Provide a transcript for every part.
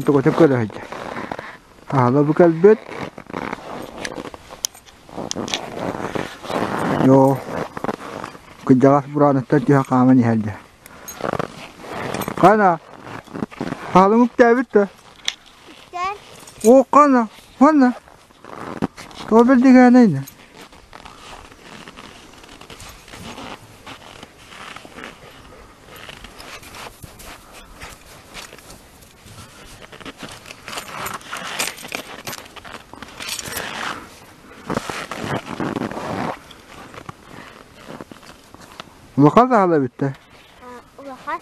Тугутун көрө сылдьар. Аһала бу кэлбит. Йоо, кырдьаҕас бурааныттан түһэ хааман иһэллэр. Хана, хаалыҥ үктээбит да? О, хана, хана. Тоҕо бэрдигээнэй Улахан саала бүттэ. Улахан.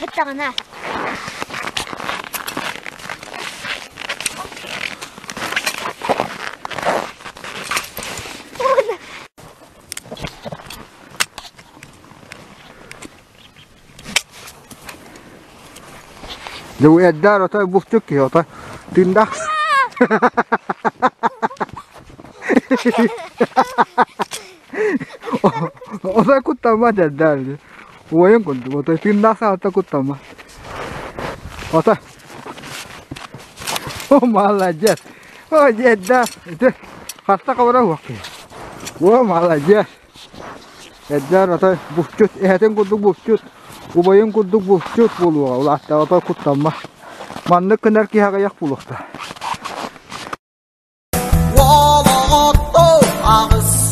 Быттаҕына. Дьэ эрдээр отой булчут киһи отой тыындаах. Отой куттаммат эрдээр. Уойан курдук, отой тыыннаах саҕата куттаммат. Ото. О, молодец. О, дед, ити хаста хабара уох киһи. О, молодец. Эдээр отой булчут, эһэтин курдук булчут, убайын курдук булчут буолуоҕа, улааттаҕа отой куттаммат. Маннык гынар киһи аҕыйах буолуохтаах. Уолоҕотто аҕыс.